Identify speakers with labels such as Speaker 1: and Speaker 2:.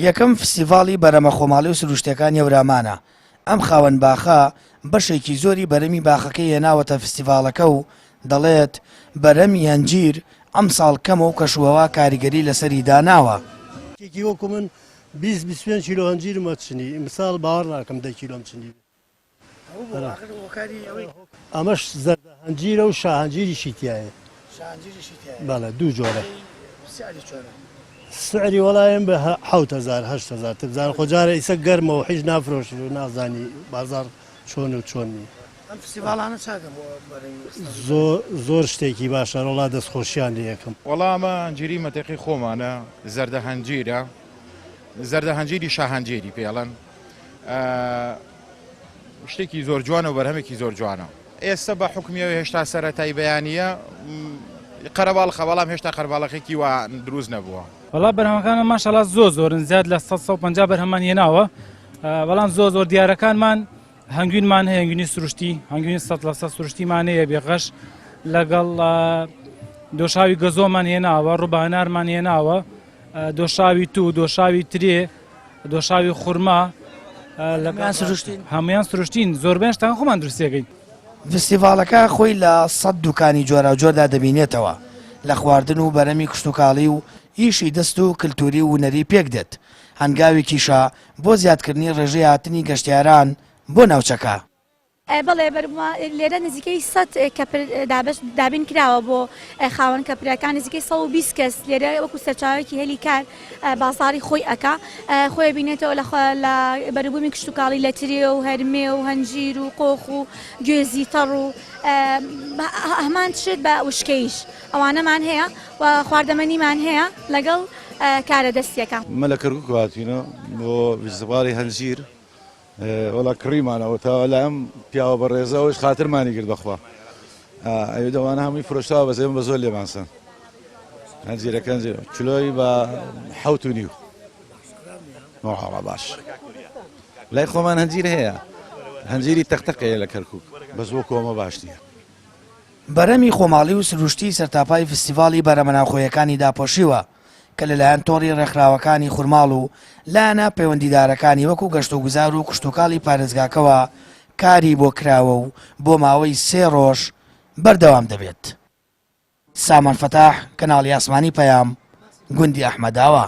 Speaker 1: یەکەم فستیڤاڵی بەرەمە خۆماڵی و سروشتیەکانی هەورامانە، ئەم خاوەن باخە بەشێکی زۆری بەرەمی باخەکەی هێناوەتە فستیڤاڵەکە و دەڵێت، بەرەمی هەنجیر ئەمساڵ کەمە و کەشوهەوا کاریگەری لەسەری داناوە.
Speaker 2: یەکێکی وەکو من 20 25 کیلۆ هەنجیرم ئەچنی ئیمساڵ باوەڕ ناکەم دە کیلۆم چنی بێ. ئەمەش زەردە هەنجیرە و شاهەنجیریشی تایە بەڵێ دوو جۆرە سعری وەڵایم بە 1000 8000 تبزان خۆ جارە ئیسە گەرمە و حیز نافرۆشی و نازانی بازار چۆن و چۆن نی زۆر زۆر شتێکی باشە ڕۆڵا دەستخۆشیان لێ یەکەم.
Speaker 3: وەڵا ئەمە هەنجیری مەتیقی خۆمانە زەردە هەنجیرە زەردە هەنجیری شاهەنجیری پێڵەن شتێکی زۆر جوانە و بەرهەمێکی زۆر جوانە. ئێستا بە حوکمی ئەوەی هێشتا سەرەتای بەیانییە قەرەباڵخە بەڵام هێشتا قەرباڵەخێکی وا دروست نەبووە.
Speaker 4: وەڵا بەرهەمەکانمان ماشەڵا زۆر زۆرن زیاد لە 100 150 بەرهەممان هێناوە بەڵام زۆر زۆر دیارەکانمان هەنگوینمان هەیە هەنگوینی سروشتی هەنگوین 100 لە 100 سروشتیمان هەیە بێغەش لەگەڵ دۆشاوی گەزۆمان هێناوە ڕوبانارمان هێناوە دۆشاوی تو دۆشاوی ترێ دۆشاوی خورما
Speaker 1: هەموویان سروشتین؟
Speaker 4: هەموویان سروشتین زۆربەیان شتان خۆمان دروستیەکەین.
Speaker 1: ڤستیڤاڵەکە خۆی لە سەد دوکانی جۆراوجۆردا دەبینێتەوە، لە خواردن و بەرەمی کشتوکاڵی و ئیشی دەست و کلتوری و هونەری پێکدێت، هەنگاوێکیشە بۆ زیادکردنی ڕێژەی هاتنی گەشتیاران بۆ ناوچەکە.
Speaker 5: بەڵێ بەربووە لێرە نزیکەی 100 کەپر دابش دابین کراوە بۆ خاوەن کەپرەکان نزیکەی 120 کەس لێرە وەکو سەرچاوەیەکی هەلی کار بازاڕی خۆی ئەکا خۆی بینێتەوە لە لە بەروبوومی کشتوکاڵی لە ترێ و هەرمێ و هەنجیر و قۆخ و گوێزی تەڕ و هەمان شت بە وشکەیش ئەوانەمان هەیە و خواردەمەنیمان هەیە لەگەڵ کارە دەستیەکان.
Speaker 6: مە لە کەرکوک هاتوینە بۆ فیستیڤاڵی هەنجیر وەڵا کڕیمانەوە تا لای ئەم پیاوە بەڕێزە ئەوش خاترمانی گرت بەخوا ئەوێ دەوانە هەمووی فرۆشتاوە بەس ئێمە بە زۆر لێمان سەن هەنجیرەکە هەنجیر کیلۆی بە حەوت و نیو وەڵا باش لای خۆمان هەنجیر هەیە هەنجیری تەختەقەیە لە کەرکک بەس وەکو ئەمە باش نییە.
Speaker 1: بەرهەمی خۆماڵی و سروشتی سەرتاپای فستیڤاڵی بەرهەمە ناوخۆیەکانی داپۆشیوە کە لەلایەن تۆڕی ڕێکخراوەکانی خورماڵ و لایەنە پەیوەندیدارەکانی وەکو گەشتوگوزار و کشتوکاڵی پارێزگاکەوە کاری بۆ کراوە و بۆ ماوەی سێ ڕۆژ بەردەوام دەبێت. سامان فەتاح، کەناڵی ئاسمانی پەیام، گوندی ئەحمەداوا.